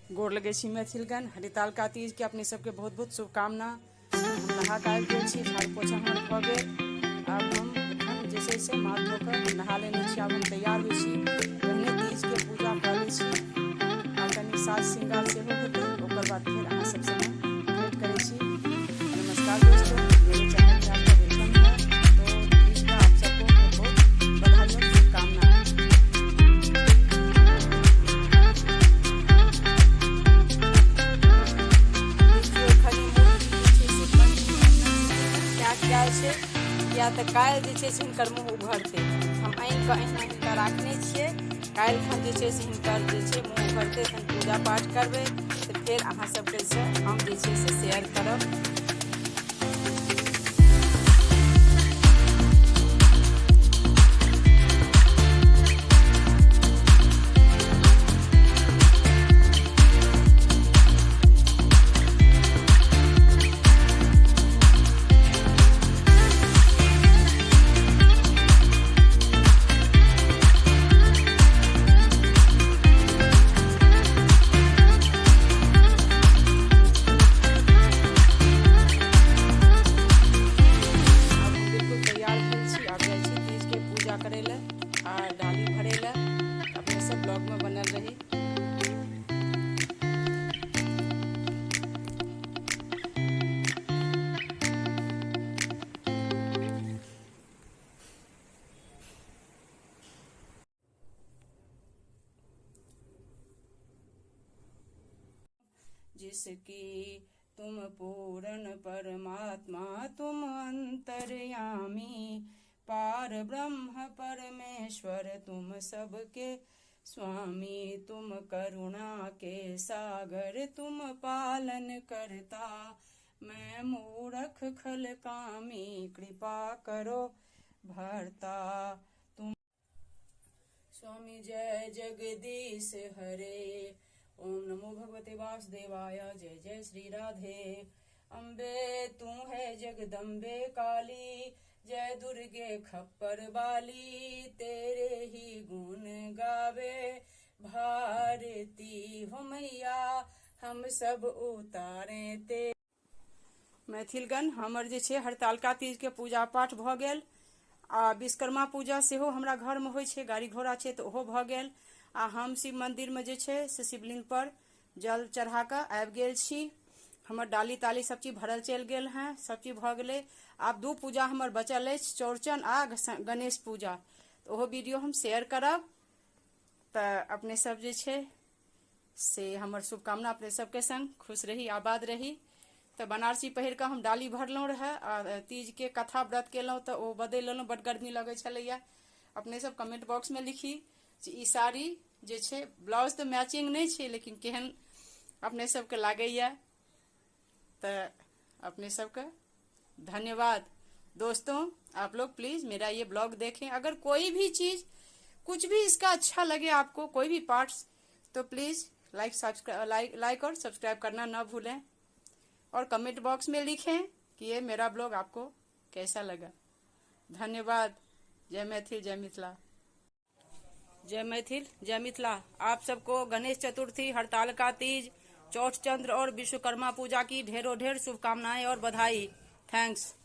गोर लगै छी मैथिलगण। हरितालिका तीजके अपने सबके बहुत बहुत शुभकामना। हम नहा कऽ आबि गेल छी, झाड़ू पोछा हमर भऽ गेल। आब हम एखन जे छै से माथ धो कऽ नहा लेने छी। आब हम तैयार होइ छी, पहिने तीजके पूजा कऽ लै छी आ कनि साज श्रृंगार सेहो हेतै, ओकर बाद फेर अहाँ सबसँ हम भेंट करै छी। नमस्कार दोस्तों, मेरे चैनल पे आपका welcome है। तो तीज का आप सबको बहुत बहुत बधाई और शुभकामना। देखियौ एखन ई मूर्ति जे छै से मण्डिलमे छै, किया तऽ काल्हि जे छै से हिनकर मुँह उघरतै। हम आनि कऽ एहिना हिनका राखने छियै। काल्हि खन जे छै से हिनकर जे छै मुँह उघरतै, तहन पूजा पाठ करबै, तऽ फेर अहाँ सबके से हम जे छै से शेयर करब। आब हम बिल्कुल तैयार भेल छी। आब जाइ छी तीजके पूजा करै लए आ डाली भरै लए। अपने सब ब्लॉगमे बनल रही। जिसकी तुम पूर्ण परमात्मा, तुम अंतर्यामी, पार ब्रह्म परमेश्वर, तुम सबके स्वामी, तुम करुणा के सागर, तुम पालन करता, मैं मूरख खल कामी, कृपा करो भरता। तुम स्वामी जय जगदीश हरे, ओम नमो भगवते वासुदेवाय, जय जय श्री राधे। अम्बे तू है जगदम्बे काली, जय दुर्गे खप्पर वाली, तेरे ही गुण गावे भारती हो मैया, हम सब उतारे ते। मैथिलगण, हमर जे छै हरतालिका तीजके पूजा पाठ भऽ गेल आ विश्वकर्मा पूजा सेहो हमरा घरमे होइ छै, गाड़ी घोड़ा छै, तऽ ओहो भऽ गेल। आ हम शिव मन्दिरमे जे छै से शिवलिंग पर जल चढ़ा कऽ आबि गेल छी। हमर डाली ताली सब चीज भरल चलि गेल हेँ, सब चीज भऽ गेलै। आब दू पूजा हमर बचल अछि, चौड़चन आ गणेश पूजा, तऽ ओहो वीडियो हम शेयर करब। तऽ अपने सब जे छै से हमर शुभकामना अपने सबके संग, खुश रही, आबाद रही। तऽ बनारसी पहिर कऽ हम डाली भरलहुँ रहए आ तीजके कथा व्रत केलहुँ, तऽ ओ बदलि लेलहुँ, बड्ड गर्मी लगै छलैए। अपने सब कमेंट बॉक्समे लिखी जे ई साड़ी जे छै, ब्लाउज तऽ मैचिंग नहि छै, लेकिन केहन अपने सबके लागैए। तऽ अपने सबके धन्यवाद। दोस्तों, आप लोग प्लीज़ मेरा ये ब्लॉग देखें। अगर कोई भी चीज़ कुछ भी इसका अच्छा लगे आपको, कोई भी पार्ट्स, तो please like subscribe, like like और सब्सक्राइब करना ना भूलें और कमेंट बॉक्स में लिखें कि ये मेरा ब्लॉग आपको कैसा लगा। धन्यवाद। जय मैथिल, जय मिथिला। जय मैथिल, जय मिथिला। आप सबको गणेश चतुर्थी, हड़तालिका तीज, चौथ चंद्र और विश्वकर्मा पूजा की ढेरों ढेर शुभकामनाएं और बधाई। Thanks.